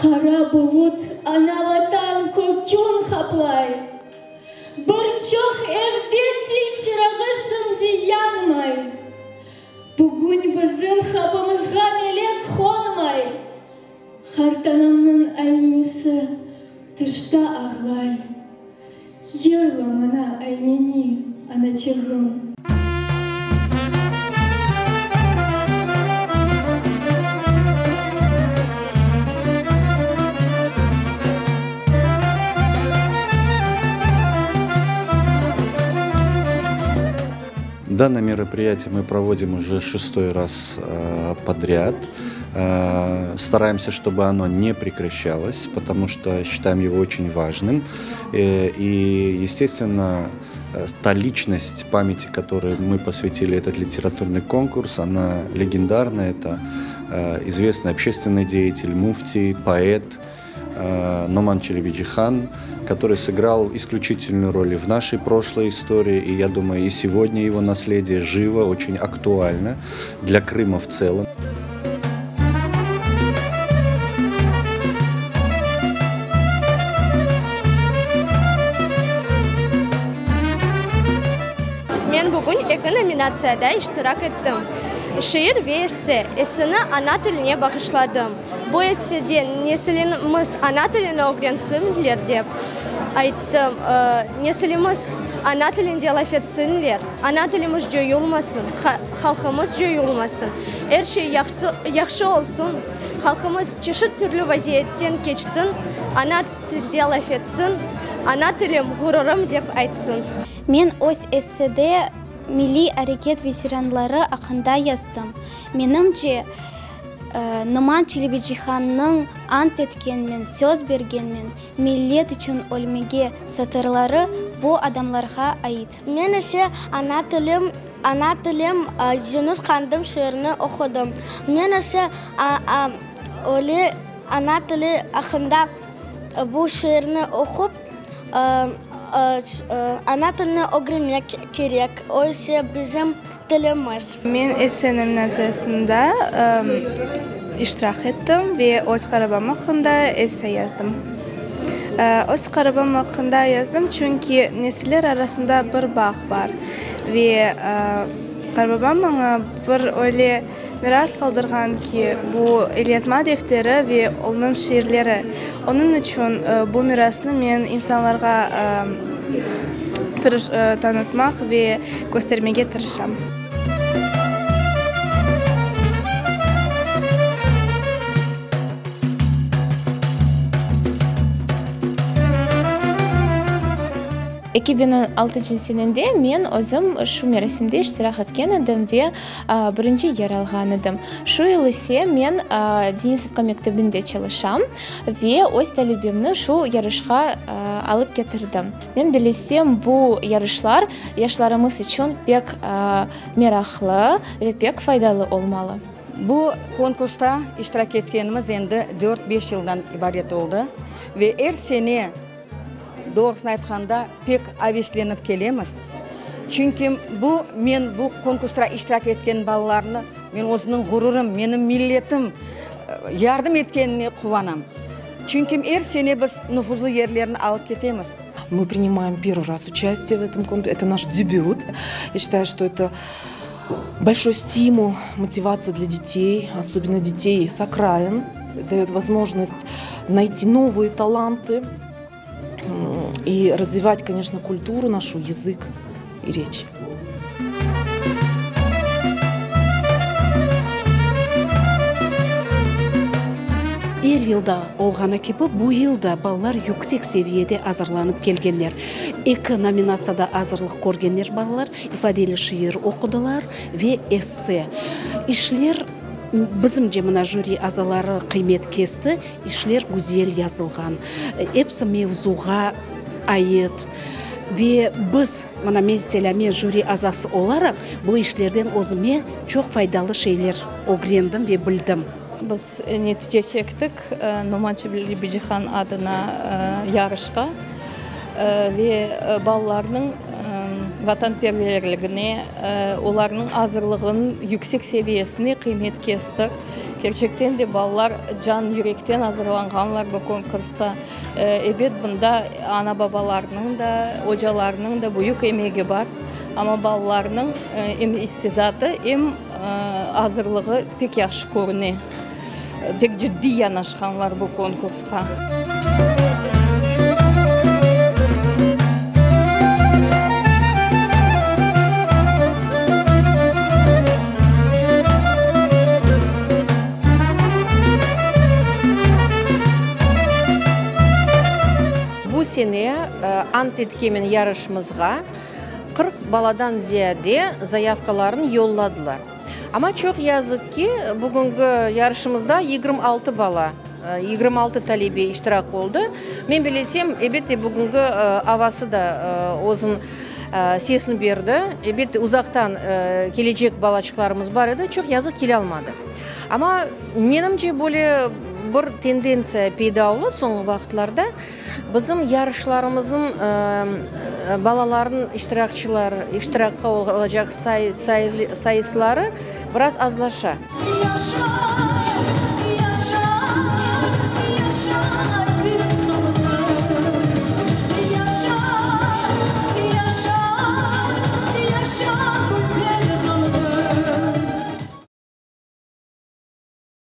Qara bulut ana-Vatan kökün qaplay. Bir çoq evde til çırağı şimdi yanmay. Bugün bizim qapımızğa melek qonmay. Qartanamnıñ aynesi tışta ağlay. Yırla maña ayneni, anaçığım. Данное мероприятие мы проводим уже шестой раз э, подряд. Э, стараемся, чтобы оно не прекращалось, потому что считаем его очень важным. Э, и, естественно, та личность памяти, которой мы посвятили этот литературный конкурс, она легендарная. Это известный общественный деятель, муфтий, поэт Номан Челебиджихан, который сыграл исключительную роль и в нашей прошлой истории, и, я думаю, и сегодня его наследие живо, очень актуально для Крыма в целом. Men bugün eki nominatsiyada iştirak ettim, şiir ve esse. Esseni ana tiline bağışladım. Bu essede nesilimiz ana tilini ögrensinler dep ayttım. Nesilimiz ana tilinde laf etsinler, ana tilimiz coyulmasın, halqımız coyulmasın, er şey yahşı olsun, halqımız çeşit türlü vaziyetten keçsin, ana tilde laf etsin, ana tilim, ğururım dep aytsın. Men öz essede milliy areket veteranları aqqında yazdım. Menimce, Noman Çelebicihannıñ Ant etkenmen, söz bergenmen, millet içün ölmege satırları bu adamlarğa ait. Men ise ana tilim, ana tilim, Yunus Qandım şiirini oqudım. Men ise öyle ana tili aqqında bu şiirni oqup, ana tilini ögrenmek kerek, o ise bizim tilimiz. Men esse nominatsiyasında iştirak ettim ve öz qarabam aqqında esse yazdım. Öz qarabam aqqında yazdım, çünki nesiller arasında bir bağ bar ve qarababam maña bir öyle miras qaldırğan ki, bu elyazma defteri ve onıñ şiirleri. Onıñ içün bu mirasnı men insanlarğa tanıtmaq ve köstermege tırışam. 2006 senede men özüm şu merasimde iştirak etken edim ve birinci yer alğan edim. Şu yıl ise men Denisovka mektebinde çalışam ve öz talebemni şu yarışqa alıp ketirdim. Men bilesem, bu yarışlar yaşlarımız içün pek meraqlı ve pek faydalı olmalı. Bu konkursta iştirak etkenimiz endi dört-beş yıldan ibaret oldı ve er sene, doğrusını aytqanda, pek aveslenip kelemiz. Çünki bu, men bu konkursta iştirak etken balalarnı, men özümniñ ğururım, menim milletim yardım etkenine quvanam. Çünki er sene biz nufuzlı yerlerni alıp ketemiz. Мы принимаем первый раз участие в этом конкурсе. Это наш дебют. Я считаю, что это большой стимул, мотивация для детей, особенно детей с окраин. Дает возможность найти новые таланты и развивать, конечно, культуру нашу, язык и речь. Er yılda olğanı kibi, bu yıl da balalar yüksek seviyede azırlanıp kelgenler. Eki nominatsiyada azırlıq körgenler balalar, ifadeli şiir oqudılar ve esse. İşler, bizimce, mına jüri azaları qıymet kesti, işler güzel yazılğan, episi mevzuğa ait. Ve biz, mına meselâ, men jüri azası olaraq, bu işlerden özüme çoq faydalı şeyler ögrendim ve bildim. Biz netice çektik Noman Çelebicihan adına yarışqa ve balalarnıñ. Vatanperverligine, olarnıñ azırlığınıñ yüksek seviyesine qıymet kestik. Kerçekten de balalar can-yürekten azırlanğanlar bu konkursta. Ebet, bunda ana-babalarnıñ da, ocalarnıñ da büyük emegi bar. Amma balalarnıñ em istidatı, em azırlığı pek yahşı körüne. Pek ciddiy yanaşqanlar bu konkursqa. Bu sene Ant etkemen yarışımızğa 40 baladan ziyade zayavkalarını yolladılar. Amma çoq yazıq ki, bugünki yarışımızda 26 bala, 26 talebe iştirak oldı. Men bilesem, elbette, bugünki avası da özüniñ sesini berdi. Elbette, uzaqtan kelecek balaçıqlarımız bar edi, çoq yazıq kelalmadı. Amma, menimce, böyle bir tendentsiya peyda oldı soñki vaqıtlarda. Bizim yarışlarımızın balalarnıñ iştirakçıları, iştirakqa olacaq sayısıları biraz azlaşa.